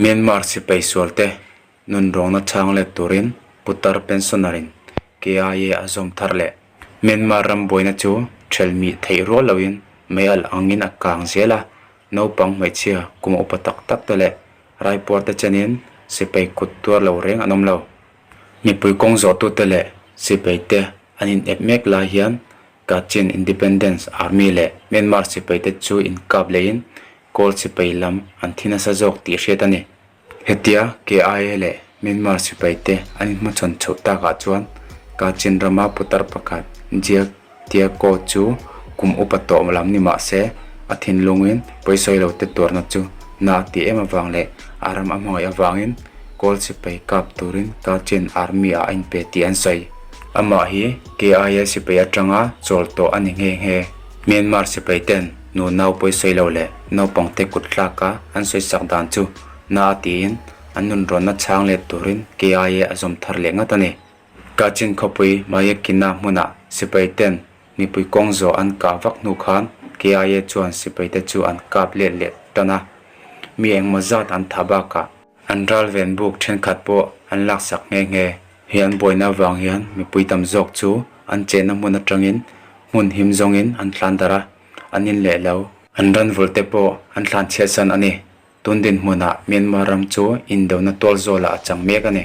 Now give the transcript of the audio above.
Myanmar sipai sualte nunrawngna chhang let turin putar pensioner in KIA a zawm thar leh. Myanmar ram buaina chu thelmih theih rual loin mei alh angin a kang zel a, naupang hmeichhia kum upa tak tak te leh raipuar te chenin sipai kut tuar lo reng an awm lo. Mipui kawng zawhtute leh sipai te an inep mek lai hian Kachin Independence Army leh Myanmar sipai te chu inkap lehin Kawl sipai lam an thi nasa zawk tih hriat a ni. Hetia KIA leh Myanmar sipai te an inhmachhawn chhoh takah chuan Kachin rama putar pakhat Jia Tia Ko chu kum upa tawh lam ni mah se a thinlungin pawisawi lo te tuarna chu na a tih em avang leh a ram a hmangaih avangin Kawl sipai kap turin Kachin Army ah a inpe tih an sawi. Amah hi KIA sipai atanga chawl tawh a ni nghe nghe. Myanmar sipai ten nu nau pawisawi lo leh naupang te kut tlak a an sawi sak dan chu na a tiin an nunrawnna chhang let turin KIA a zawm thar leh ngat a ni. Kachin khawpui Mayekina hmunah sipai ten mipui kawng zawh an kah vak hnu khan KIA chuan sipai te chu an kap let leh tan a, mi engmaw zat an thah bakah an ral ven buk thenkhat pawh an laksak nghe nghe. He an buaina avang hian mipui tam zawk chu an chenna hmun atangin hmun him zawngin an tlan darh a, an in leh lo. An ran vulh te pawh an thlan chhiatsan a ni. Tun dinhmunah Myanmar ram chu indona tual zawlah a chang mek a ni.